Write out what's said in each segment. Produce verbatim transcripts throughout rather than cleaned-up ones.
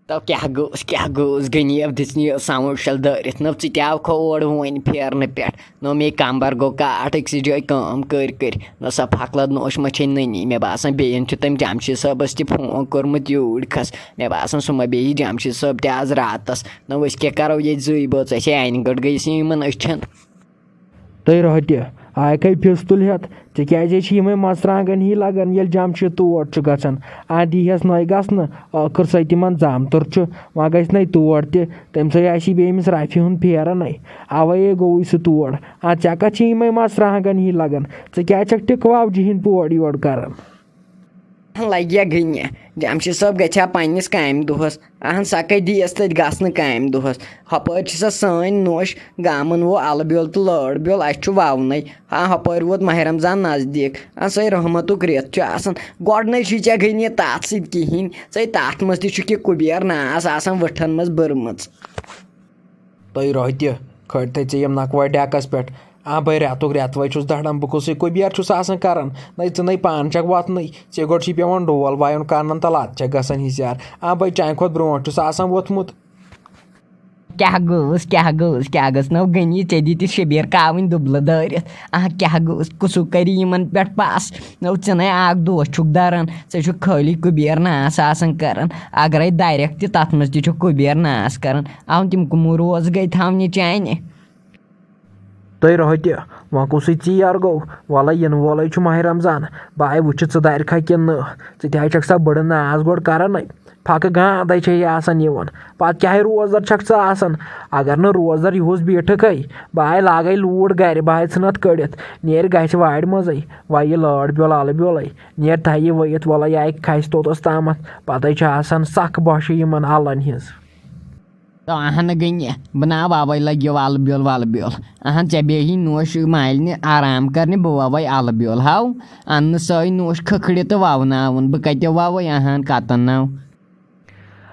تو کیٛاہ گوٚوس، کیٛاہ گوٚوس؟ غنی اب دِژ نہٕ یہِ ساوُنٛڈ شل دٲرِتھ۔ نہ ژٕ تہِ آو کھو اورٕ وۄنۍ پھیرنہٕ پٮ۪ٹھ، نہ مے کمبر گوٚو کاٹھ أکسٕے جایہِ کٲم کٔرۍ کٔرۍ، نہ سۄ پھکلت نوش ما چھے نٔنی۔ مےٚ باسان بیٚیَن چھُ تٔمۍ جمشید صٲبس تہِ فون کوٚرمُت یوٗرۍ کھس۔ مےٚ باسان سُہ ما بیٚیہِ جمشید صٲب تہِ آز راتس۔ نہ أسۍ کیٛاہ کرو ییٚتہِ زٕے بٲژ؟ اَسہِ ہے انہِ گٔٹۍ گٔے سٕے یِمن أچھن۔ تہٕ رۄہتہِ آیہِ کھے پھِس تُلہِ ہٮ۪تھ، ژےٚ کیٛازِ چھِ یِمَے مَرژٕوانٛگَن ہی لَگان، ییٚلہِ جمشید تور چھُ گژھان؟ اَتھ دی ہٮ۪س نَے گژھنہٕ، ٲخٕر سۭتۍ تِمَن زامتُر چھُ، وۄنۍ گژھِ نَے تور تہِ، تٔمۍ سۭتۍ آسی بیٚیہِ أمِس رَفہِ ہُنٛد پھیرَنَے۔ اَوَے گوٚوُے سُہ تور۔ اَدٕ ژےٚ کَتھ چھِ یِمَے مَرژٕوانٛگَن ہی لَگان؟ ژٕ کیٛازِ چھَکھ ٹِکہٕ وَوجہِ ہِنٛدۍ پورٕ یورٕ کَران؟ لگہِ یا گٔنہِ، جمشید صٲب گژھِ ہا پننِس کامہِ دۄہس۔ اہن، سۄ کتہِ دِیس تتہِ گژھنہٕ کامہِ دۄہس؟ ہپٲرۍ چھِ سۄ سٲنۍ نوش، گامن وو الہٕ بیول تہٕ لٲر بیول، اسہِ چھُ وونَے۔ ہا، ہپٲرۍ ووت ماہِ رمضان نزدیٖک۔ آ، سۄے رحمتُک رٮ۪تھ چھُ آسان۔ گۄڈٕنٕے چھُے ژےٚ گٔنہِ تتھ سۭتۍ کِہینۍ۔ ژے تتھ منٛز تہِ چھُکھ یہِ کُبیر ناس آسان وٕٹھن منٛز بٔرمٕژ۔ تہٕ روہہِ تہِ کھٲلۍ تھٲے ژےٚ یِم نکوے ڈیکس پٮ۪ٹھ۔ آ، بے رٮ۪تُک رٮ۪توے چھُس دَران، بہٕ کُسٕے کُبیر چھُس آسان کران؟ نَے ژٕ نَے پانہٕ چھَکھ وۄتھنٕے، ژےٚ گۄڈٕ چھُے پٮ۪وان ڈول وایُن کَنَن تَل، اَدٕ چھَکھ گژھان ہِشار۔ آ، بے چانہِ کھۄتہٕ برونٛٹھ چھُس آسان ووٚتھمُت۔ کیٛاہ گوٚوُس، کیٛاہ گوٚوُس، کیٛاہ گوٚژھ نو غنی؟ ژےٚ دِتِس شبیر کاوٕنۍ دُبلہٕ دٲرِتھ۔ آ، کیٛاہ گوٚوُس، کُسُک کَرِ یِمَن پٮ۪ٹھ پَس؟ نو ژٕ نَے اَکھ دۄہ چھُکھ دَران، ژےٚ چھُکھ خٲلی کُبیر ناس آسان کران۔ اگرے دَرٮ۪کھ تہِ، تَتھ منٛز تہِ چھُکھ کُبیر ناس کران۔ اَو تِم کُمو روز گٔے تھاونہِ چانہِ؟ تہٕ روہہِ تہِ، وۄنۍ کُسٕے ژیر گوٚو؟ وَلہٕ یِنہٕ وولَے چھُ ماہِ رمضان۔ بہٕ آے وٕچھِ ژٕ دَرِکھا کِنہٕ نہٕ۔ ژٕ تہِ ہَے چھَکھ سا بٔڑٕ ناز گۄڈٕ کَرَنَے۔ پھَکہٕ گانٛدَے چھے آسان یِوان۔ پَتہٕ کیٛاہے روزدَر چھَکھ ژٕ آسان؟ اگر نہٕ روزدَر یِہُس بیٖٹھٕکھَے، بہٕ آے لاگَے لوٗر گَرِ، بہٕ آے ژھٕنَتھ کٔڑِتھ۔ نیرِ گژھِ وارِ منٛزَے، وَیہِ لٲر بیول اَلہٕ بیولَے۔ نیرِ تھایہِ ؤیِتھ، وَلَے آے کھَسہِ توٚتَس تامَتھ۔ پَتَے چھُ آسان سَکھ بۄچھِ یِمَن اَلَن ہِنٛز۔ تو اہن گٔنہِ، بہٕ نا وَوَے لَگیو اَلہٕ بیول وَلہٕ بیول۔ اہن ژےٚ بیٚہی نوش مالنہِ آرام کرنہِ، بہٕ وَوَے اَلہٕ بیول۔ ہاو، اَننہٕ سٲے نوش کھکھرِ تہٕ وَوناوُن۔ بہٕ کَتہِ وَوَے اہن کَتَن ناو؟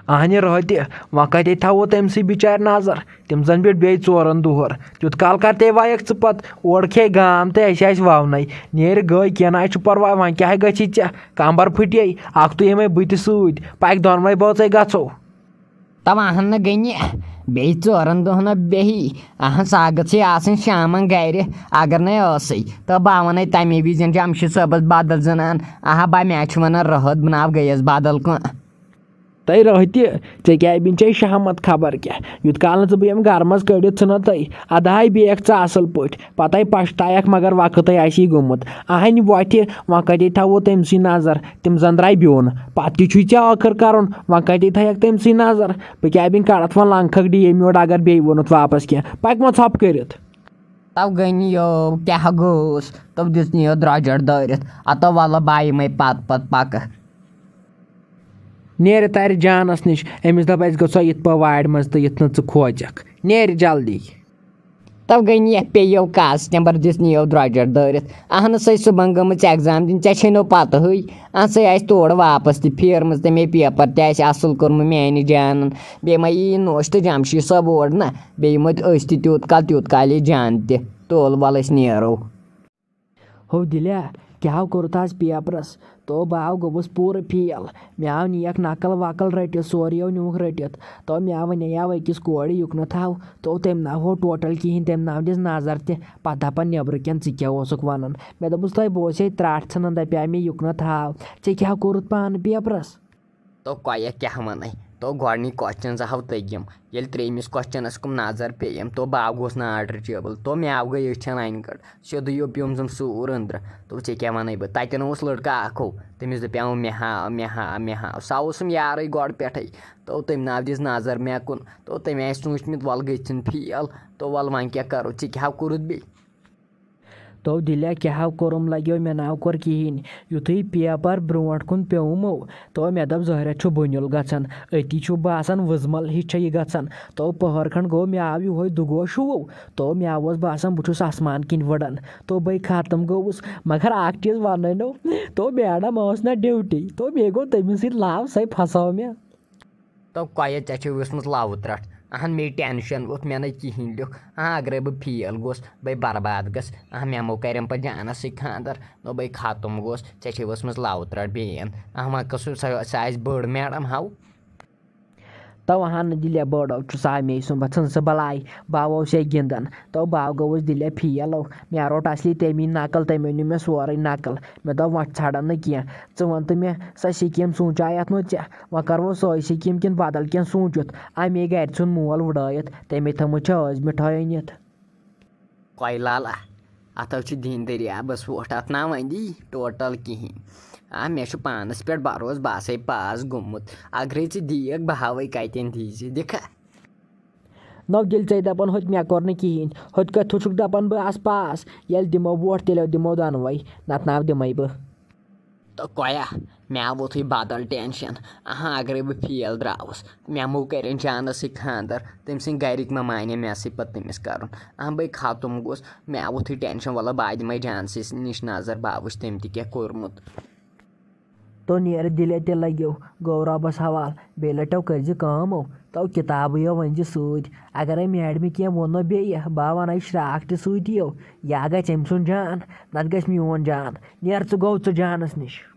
اہنہِ رٲتہِ، وۄنۍ کَتہِ تھاوو تٔمۍ سٕے بِچارِ نظر؟ تِم زَن بیٖٹھۍ بیٚیہِ ژورَن دۄہَن۔ تیُتھ کال کَر تے وایَکھ ژٕ پَتہٕ؟ اورٕ کھے گام تہٕ اَسہِ آسہِ وَونَے۔ نیرِ گٔے، کینٛہہ نہ چھُ پَرواے، وۄنۍ کیٛاہ گژھی ژےٚ؟ کَمبَر پھٕٹے، اَکھ تُہۍ یِمَے بہٕ تہِ سۭتۍ، پَکہِ دۄنوَے بٲژَے گژھو۔ تَو اَہَن نہٕ گٔنہِ، بیٚیہِ ژورَن دۄہَن بیٚہی۔ اَہَن سا گٔژھٕے آسٕنۍ شامَن گَرِ، اگر نَے ٲسٕے۔ تہٕ بہٕ وَنَے تَمے وِزٮ۪ن جمشید صٲبَس بدل زَنان۔ آہا، بہٕ مےٚ چھُ وَنان رٲہَت بہٕ ناو گٔیَس بدل کانٛہہ۔ تَے رٲہتہِ، ژےٚ کیٛاہ بِن چھے شہمت خبر کیٛاہ؟ یُتھ کال نہٕ ژٕ بہٕ یِم گَرٕ منٛز کٔڑِتھ ژھٕنَتھ تَے، اَدٕ ہاے بیٚیَکھ ژٕ اَصٕل پٲٹھۍ۔ پَتَے پَشتایَکھ، مگر وقتَے آسی گوٚمُت۔ اَہَنہِ وۄتھِ، وۄنۍ کَتہِ تھاوو تٔمۍ سٕے نظر؟ تِم زَن درٛاے بیوٚن۔ پَتہٕ تہِ چھُے ژےٚ ٲخٕر کَرُن، وۄنۍ کَتہِ تھایَکھ تٔمۍ سٕے نظر؟ بہٕ کیٛاہ بِن کَڑَتھ وۄنۍ لنٛکھَکھ ڈی ایم یورٕ، اگر بیٚیہِ ووٚنُتھ واپَس کینٛہہ، پَکہِ وۄنۍ ژھۄپہٕ کٔرِتھ۔ تَو گٔنۍ یو، کیٛاہ گوٚوُس؟ تَو دِژ نہٕ یہِ درٛۄجَر دٲرِتھ۔ اَتو وَلہٕ بہٕ یِمَے پَتہٕ پَتہٕ پَکہٕ۔ نیرِ تَرِ جانَس نِش، أمِس دَپ، "اَسہِ گوٚژھ یِتھ پٲٹھۍ وارِ منٛز تہٕ یِتھ نہٕ ژٕ کھوژَکھ۔ نیرِ جلدی۔" تَو گٔے نہٕ یَتھ پیٚیو کَس نٮ۪بر دِژ نہٕ یو درٛۄجر دٲرِتھ۔ اَہنہٕ سَے صُبحن گٔمٕژ exam دِنہِ، ژےٚ چھے نہٕ پَتہٕے۔ اَہن سَے آسہِ تورٕ واپَس تہِ پھیرمٕژ، تَمے paper تہِ آسہِ اَصٕل کوٚرمُت میٛانہِ جانَن۔ بیٚیہِ ما یی نوش تہٕ جمشید صٲب اور نہ، بیٚیہِ مٔتۍ أسۍ تہِ تیوٗت کال، تیوٗت کال یی جان تہِ۔ تول وَل أسۍ نیرو۔ ہو دِلیا، کیٛاہ ہو کوٚرُتھ آز paperس؟ تو بہٕ آو گوٚبُس پوٗرٕ fail۔ مےٚ آو نِیَکھ نقل وقل رٔٹِتھ، سورُے ہو نیوٗکھ رٔٹِتھ۔ تو مےٚ آو وَنے یاو أکِس کورِ یُکنَتھ آو، تو تٔمۍ نہ ہو total کِہیٖنۍ، تٔمۍ نہ ہو دِژ نظر تہِ۔ پَتہٕ دَپان نیٚبرٕ کٮ۪ن ژٕ کیٛاہ اوسُکھ وَنان؟ مےٚ دوٚپُس تۄہہِ بہٕ اوسے ترٛٹھ ژھٕنان، دَپیٛاو مےٚ یُکنَتھ آو۔ ژےٚ کیٛاہ ہو کوٚرُتھ پانہٕ paperس؟ تو کۄیہ کیٛاہ وَنَے؟ تو گۄڈٕنِکۍ question زٕ ہاو تٔگِم۔ ییٚلہِ ترٛیٚیِمِس questionس کُن نظر پیٚیِم، تو بہٕ آو گوس ناٹ reachable۔ تو مےٚ آو گٔے أچھَن اَنہِ گٔٹ۔ سیوٚدُے یو پیوٚم زَن سوٗر أنٛدرٕ۔ تو ژےٚ کیٛاہ وَنَے بہٕ؟ تَتٮ۪ن اوس لٔڑکہٕ اَکھ ہو۔ تٔمِس دَپیٛاو مےٚ ہاو، مےٚ ہاو، مےٚ ہاو۔ سُہ اوسُم یارٕے گۄڈٕ پٮ۪ٹھَے۔ تو تٔمۍ نہ ہو دِژ نظر مےٚ کُن۔ تو تٔمۍ آسہِ سوٗنٛچمُت وَلہٕ گٔژھِن fail۔ تو وَلہٕ وۄنۍ کیٛاہ کَرو؟ ژےٚ کیٛاہ ہاو کوٚرُتھ بیٚیہِ؟ تو دِلیا کیٛاہ ہاو کوٚرُم لگیو مےٚ ناو کوٚر کِہیٖنۍ۔ یُتھُے paper برونٛٹھ کُن پیوٚمو، تو مےٚ دوٚپ ظٲہرہ چھُ بُنیُل گژھان، أتی چھُ باسان وٕزمل ہِش چھےٚ یہِ گژھان۔ تو پٔہر کھنٛڈ گوٚو مےٚ آو یِہوٚے دُگوش ہیوٗ، تو مےٚ اوس باسان بہٕ چھُس آسمان کِنۍ وٕڑان۔ تو بٔے ختم گوٚوُس، مگر اکھ چیٖز وَنَے نو، تو madam ٲس نہ duty، تو بیٚیہِ گوٚو تٔمِس سۭتۍ love، سۄے پھسٲو مےٚ۔ تو کۄیہ ژےٚ چھے ؤژھمٕژ لَوٕ ترٛٹھ۔ اہن مے tension ووٚتھ مےٚ نَے کِہیٖنۍ لیوٚکھ۔ ہاں اگرے بہٕ fail گوس، بے برباد گژھ۔ اہن مےٚ مو کَرٮ۪م پَتہٕ جانَس سۭتۍ خانٛدر۔ نو بے ختم گوس، ژےٚ چھے ؤژھمٕژ لَوٕ ترٛٹھ بیٚیَن۔ اہن وۄنۍ کۄس سۄ، سۄ آسہِ بٔڑ madam ہاو۔ تو اہن دِلہِ بٔڑو چھُ سا مے سُنٛمبَتھ ژھٕن سُہ بَلاے۔ بہٕ اوسے گِنٛدان۔ تو بہٕ گوٚوُس دِلہِ فیل۔ مےٚ روٚٹ اصلی تَمی نقل، تٔمۍ أنۍ مےٚ سورُے نقل۔ مےٚ دوٚپ وۄنۍ ژھانٛڈَن نہٕ کینٛہہ۔ ژٕ وَن تہٕ مےٚ، سۄ سِکیٖم سوٗنٛچا یَتھ منٛز ژےٚ؟ وۄنۍ کَرٕ وۄنۍ سۄے سِکیٖم کِنہٕ بدل کینٛہہ سوٗنٛچُتھ؟ اَمے گَرِ ژھُن مول وُڈٲیِتھ، تٔمۍ تھٲومٕژ چھےٚ ٲس مِٹھٲے أنِتھ۔ کۄیہِ لالا، اَتھ حظ چھُ دِنۍ دٔریابَس ووٚٹھ، اَتھ نا وۄنۍ دی ٹوٹل کِہیٖنۍ۔ آ، مےٚ چھُ پانَس پٮ۪ٹھ بروسہٕ، بہٕ ہسا پاس گوٚمُت۔ اگرے ژٕ دِیَکھ، بہٕ ہاوَے کَتٮ۪ن دی ژٕ، دِکھا؟ نو دِل ژے دَپان، ہوٚتہِ مےٚ کوٚر نہٕ کِہیٖنۍ، ہوٚتہِ کَتہِ چھُکھ دَپان بہٕ آسہٕ پاس؟ ییٚلہِ دِمو ووٚٹھ، تیٚلہِ دِمو دۄنوَے، نَتہٕ ناو دِمَے بہٕ۔ تہٕ کۄیا، مےٚ ووٚتھُے بدل ٹینشن۔ اہاں، اگرے بہٕ فیل درٛاوُس، مےٚ مو کرن جانس سۭتۍ خانٛدر، تٔمۍ سٕنٛدۍ گرِکۍ ما مانن مےٚ سۭتۍ پتہٕ تٔمِس کرُن؟ اہاں، بے ختم گوٚژھ، مےٚ ووٚتھُے ٹینشن، وَلہٕ بہٕ دِمے جانسٕے نِش نظر، بہٕ وٕچھ تٔمۍ تہِ کیٛاہ کوٚرمُت۔ تو نیرٕ دِلے تہِ لگیو، گوٚو رۄبس حوال، بیٚیہِ لٹیو کٔرۍ زِ کٲم او، تو کِتابٕے یو ؤنۍ زِ سۭتۍ۔ اگرے میڈمہِ کینٛہہ ووٚنو بیٚیہِ، بہٕ وَنَے شراکھ تہِ سۭتی یو، یا گژھِ أمۍ سُنٛد جان، نتہٕ گژھِ میون جان۔ نیر ژٕ گوٚو ژٕ جانس نِش۔